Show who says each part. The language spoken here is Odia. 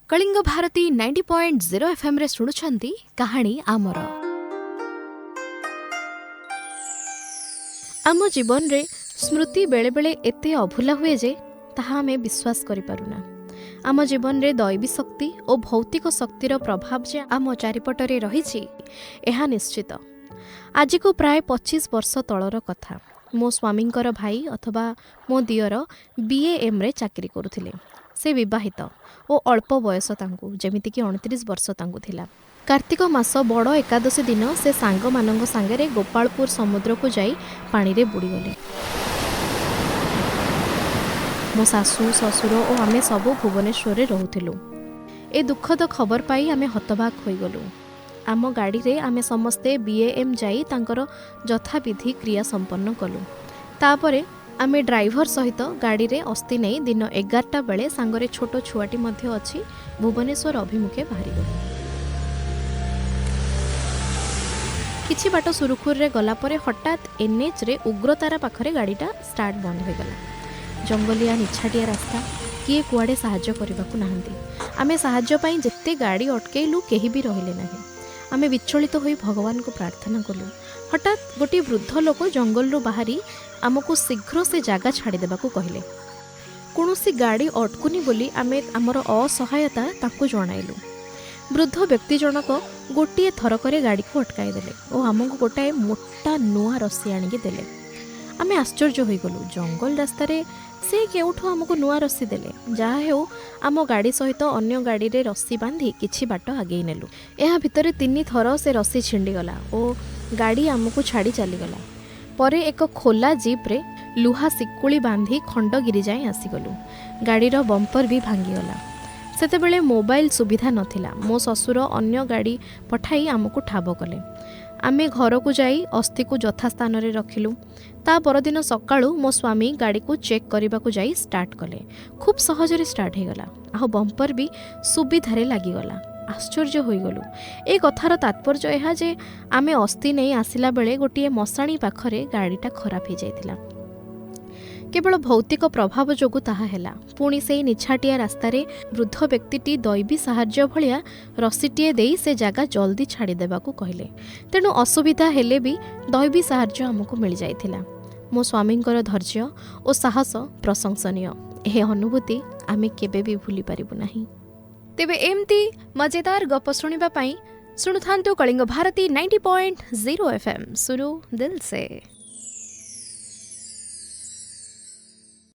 Speaker 1: କଳିଙ୍ଗ ଭାରତୀ 90.0 ଏଫ୍ଏମ୍ରେ ଶୁଣୁଛନ୍ତି କାହାଣୀ ଆମର। ଆମ ଜୀବନରେ ସ୍ମୃତି ବେଳେବେଳେ ଏତେ ଅଭୁଲା ହୁଏ ଯେ ତାହା ଆମେ ବିଶ୍ୱାସ କରିପାରୁନା। ଆମ ଜୀବନରେ ଦୈବୀ ଶକ୍ତି ଓ ଭୌତିକ ଶକ୍ତିର ପ୍ରଭାବ ଯେ ଆମ ଚାରିପଟରେ ରହିଛି, ଏହା ନିଶ୍ଚିତ। ଆଜିକୁ ପ୍ରାୟ 25 ବର୍ଷ ତଳର କଥା। ମୋ ସ୍ୱାମୀଙ୍କର ଭାଇ ଅଥବା ମୋ ଦିଅର ବିଏଏମ୍ରେ ଚାକିରି କରୁଥିଲେ। ସେ ବିବାହିତ ଓ ଅଳ୍ପ ବୟସ ତାଙ୍କୁ, ଯେମିତିକି 29 ବର୍ଷ ତାଙ୍କୁ ଥିଲା। କାର୍ତ୍ତିକ ମାସ ବଡ଼ ଏକାଦଶୀ ଦିନ ସେ ସାଙ୍ଗମାନଙ୍କ ସାଙ୍ଗରେ ଗୋପାଳପୁର ସମୁଦ୍ରକୁ ଯାଇ ପାଣିରେ ବୁଡ଼ିଗଲେ। ମୋ ଶାଶୁ, ଶ୍ୱଶୁର ଓ ଆମେ ସବୁ ଭୁବନେଶ୍ୱରରେ ରହୁଥିଲୁ। ଏ ଦୁଃଖଦ ଖବର ପାଇ ଆମେ ହତବାକ ହୋଇଗଲୁ। ଆମ ଗାଡ଼ିରେ ଆମେ ସମସ୍ତେ ବିଏଏମ୍ ଯାଇ ତାଙ୍କର ଯଥାବିଧି କ୍ରିୟା ସମ୍ପନ୍ନ କଲୁ। ତାପରେ ଆମେ ଡ୍ରାଇଭର ସହିତ ଗାଡ଼ିରେ ଅସ୍ଥି ନେଇ ଦିନ 11ଟା ବେଳେ, ସାଙ୍ଗରେ ଛୋଟ ଛୁଆଟି ମଧ୍ୟ ଅଛି, ଭୁବନେଶ୍ୱର ଅଭିମୁଖେ ବାହାରିଗଲୁ। କିଛି ବାଟ ସୁରୁଖୁରୁରେ ଗଲା ପରେ ହଠାତ୍ ଏନ୍ଏଚ୍ରେ ଉଗ୍ରତାରା ପାଖରେ ଗାଡ଼ିଟା ଷ୍ଟାର୍ଟ ବନ୍ଦ ହୋଇଗଲା। ଜଙ୍ଗଲିଆ ନିଛାଟିଆ ରାସ୍ତା, କିଏ କୁଆଡ଼େ ସାହାଯ୍ୟ କରିବାକୁ ନାହାନ୍ତି। ଆମେ ସାହାଯ୍ୟ ପାଇଁ ଯେତେ ଗାଡ଼ି ଅଟକେଇଲୁ, କେହି ବି ରହିଲେ ନାହିଁ। ଆମେ ବିଚଳିତ ହୋଇ ଭଗବାନଙ୍କୁ ପ୍ରାର୍ଥନା କଲୁ। ହଠାତ୍ ଗୋଟିଏ ବୃଦ୍ଧ ଲୋକ ଜଙ୍ଗଲରୁ ବାହାରି ଆମକୁ ଶୀଘ୍ର ସେ ଜାଗା ଛାଡ଼ିଦେବାକୁ କହିଲେ। କୌଣସି ଗାଡ଼ି ଅଟକୁନି ବୋଲି ଆମେ ଆମର ଅସହାୟତା ତାଙ୍କୁ ଜଣାଇଲୁ। ବୃଦ୍ଧ ବ୍ୟକ୍ତି ଜଣକ ଗୋଟିଏ ଥରକରେ ଗାଡ଼ିକୁ ଅଟକାଇ ଦେଲେ ଓ ଆମକୁ ଗୋଟାଏ ମୋଟା ନୂଆ ରସି ଆଣିକି ଦେଲେ। ଆମେ ଆଶ୍ଚର୍ଯ୍ୟ ହୋଇଗଲୁ, ଜଙ୍ଗଲ ରାସ୍ତାରେ ସେ କେଉଁଠୁ ଆମକୁ ନୂଆ ରସି ଦେଲେ? ଯାହା ହେଉ, ଆମ ଗାଡ଼ି ସହିତ ଅନ୍ୟ ଗାଡ଼ିରେ ରସି ବାନ୍ଧି କିଛି ବାଟ ଆଗେଇ ନେଲୁ। ଏହା ଭିତରେ 3 ଥର ସେ ରସି ଛିଣ୍ଡିଗଲା ଓ ଗାଡ଼ି ଆମକୁ ଛାଡ଼ି ଚାଲିଗଲା। ପରେ ଏକ ଖୋଲା ଜିପ୍ରେ ଲୁହା ଶିକୁଳି ବାନ୍ଧି ଖଣ୍ଡଗିରି ଯାଏଁ ଆସିଗଲୁ। ଗାଡ଼ିର ବମ୍ପର ବି ଭାଙ୍ଗିଗଲା। ସେତେବେଳେ ମୋବାଇଲ ସୁବିଧା ନଥିଲା। ମୋ ଶ୍ୱଶୁର ଅନ୍ୟ ଗାଡ଼ି ପଠାଇ ଆମକୁ ଠାବ କଲେ। ଆମେ ଘରକୁ ଯାଇ ଅସ୍ଥିକୁ ଯଥାସ୍ଥାନରେ ରଖିଲୁ। ତା ପରଦିନ ସକାଳୁ ମୋ ସ୍ୱାମୀ ଗାଡ଼ିକୁ ଚେକ୍ କରିବାକୁ ଯାଇ ଷ୍ଟାର୍ଟ କଲେ। ଖୁବ୍ ସହଜରେ ଷ୍ଟାର୍ଟ ହେଇଗଲା, ଆଉ ବମ୍ପର ବି ସୁବିଧାରେ ଲାଗିଗଲା। ଆଶ୍ଚର୍ଯ୍ୟ ହୋଇଗଲୁ। ଏ କଥାର ତାତ୍ପର୍ଯ୍ୟ ଏହା ଯେ ଆମେ ଅସ୍ଥି ନେଇ ଆସିଲା ବେଳେ ଗୋଟିଏ ମଶାଣି ପାଖରେ ଗାଡ଼ିଟା ଖରାପ ହେଇଯାଇଥିଲା। କେବଳ ଭୌତିକ ପ୍ରଭାବ ଯୋଗୁଁ ତାହା ହେଲା। ପୁଣି ସେଇ ନିଛାଟିଆ ରାସ୍ତାରେ ବୃଦ୍ଧ ବ୍ୟକ୍ତିଟି ଦୈବୀ ସାହାଯ୍ୟ ଭଳିଆ ରସିଟିଏ ଦେଇ ସେ ଜାଗା ଜଲ୍ଦି ଛାଡ଼ିଦେବାକୁ କହିଲେ। ତେଣୁ ଅସୁବିଧା ହେଲେ ବି ଦୈବୀ ସାହାଯ୍ୟ ଆମକୁ ମିଳିଯାଇଥିଲା। ମୋ ସ୍ୱାମୀଙ୍କର ଧୈର୍ଯ୍ୟ ଓ ସାହସ ପ୍ରଶଂସନୀୟ। ଏ ଅନୁଭୂତି ଆମେ କେବେ ବି ଭୁଲି ପାରିବୁ ନାହିଁ। ତେବେ ଏମିତି ମଜେଦାର ଗପ ଶୁଣିବା ପାଇଁ ଶୁଣୁଥାନ୍ତୁ କଳିଙ୍ଗ ଭାରତୀ 90.0 ଏଫ୍ ଏମ୍, ସୁରୁ ଦିଲ୍ ସେ।